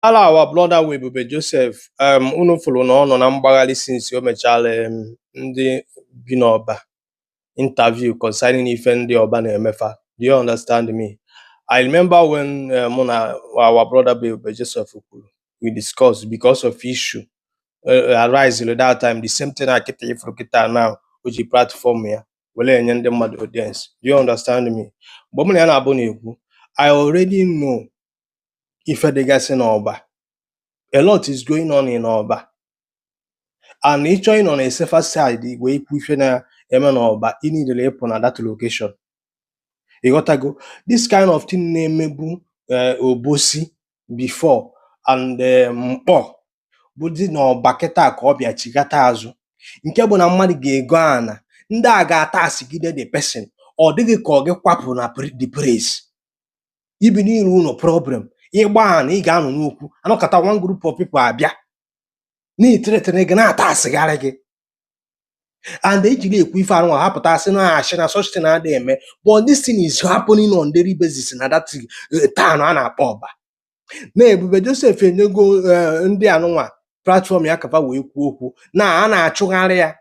Ala our brother wụ Ebube Joseph, unu fụrụ na ọ nọ na mgbagharị since o mechara ndị bi n'Ọba interview concerning ife ndị Ọba na-emefa. Do you understand me? I remember when mụ na our brother bụ Ebube Joseph kwuru, we discussed because of issue arise that time, the same thing a kịta ifuru kịta now o ji platform ya were enye ndị mmadụ audience. Do you understand me? Mgbe mụ na ya na-abụ na-ekwu, I already know ife dịgasị n'Ọba. A lot is going on in Ọba, and ịchọ ịnọ na safer side wee ikwu ife na-eme n'Ọba, ị need ịpụ na that location. Ịghọtago? This kind of thing na-emebu Obosi before and Mkpọ bụ dị n'Ọba kịta ka ọ bịa chigata azụ, nke bụ na mmadụ ga-ego ana, ndị a ga-ata asịgide the person, ọ dịghị ka ọ gị kwapụ na the place ibi n'iru ụlọ problem ịgba ana, ị ga-anọ n'okwu anọkọta, one group of people abịa na-etiretere gị, na-ata asịgharị gị, and ejiri ekwu ife anụnwa ha pụta sị na ashị na such thing adịghị eme. But this thing is happening on daily basis na that town a na-akpọ Ọba. Na Ebube Joseph enyego ndị anụnwa platform ya kafa wee kwuo okwu na a na-achụgharị ya.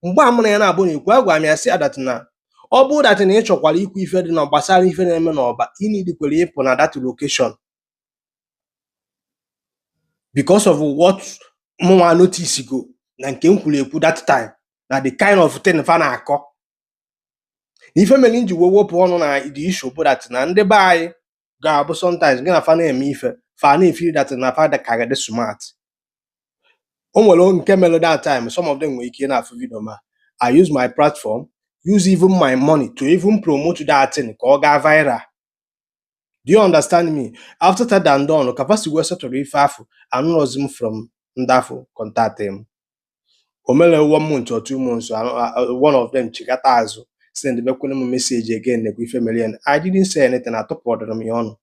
Mgbe a mụ na ya na-abụ na-ekwu, agwara m ya sị that na ọ bụrụ that na ị chọkwara ikwu ife dị na gbasara ife na-eme n'Ọba, ị nidikwere ịpụ na that location because of what mụnwa notice go na nke m kwuru ekwu that time na the kind of thing fa na-akọ. Na ife mere m ji wee wepụ ọnụ na the issue bụ that na ndị be anyị ga-abụ sometimes gị na fa na-eme ife, fa na-efeel that na fa ka dị smart. O nwere nke mere that time, some of them nwere ike ị na-afụ video ma I use my platform, use even my money to even promote that thing ka ọ gaa viral. Do you understand me? After that and done, ka fa si wee setụrụ ife afụ, anụrọzi m from ndị afụ contact m. O mere one month or 2 months, one of them chigata azụ, send bekwene m message again, nekwa ife mere ya. I didn't say anything, atụpụdụrụ m ya ọnụ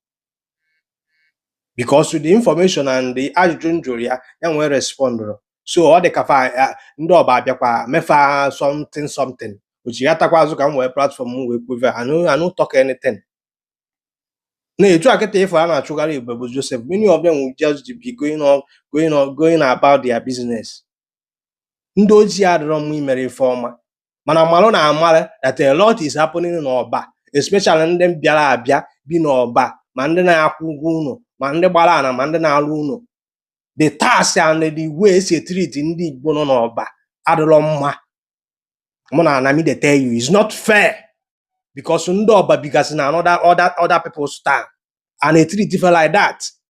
because the information and the ajụjụ m jụrụ ya, ya nwee respondụrụ. So ọ dị ka fa ndị ọba abịakwa mefa something something, o chighatakwa azụ ka m wee platform m wee kwuo ife. I no talk anything. Na etu a kịta ifo a na-achụgharị Ebube Joseph, many of them will just be going on, going on, going about their business. Ndị ojii adịrọ mma imere ife ọma, mana malụ na amara that a lot is happening n'Ọba, especially ndị bịara abịa bi n'Ọba, ma ndị na-akwụ ụgwọ ụlọ, ma ndị gbara ana, ma ndị na-arụ ụlọ. The tax and the way esi etreat ndị Igbo nọ n'Ọba adịrọ mma. Mụ na na me dey tell you, it's not fair because ndị Ọba bigasị na another other other people's town and etreat ife like that.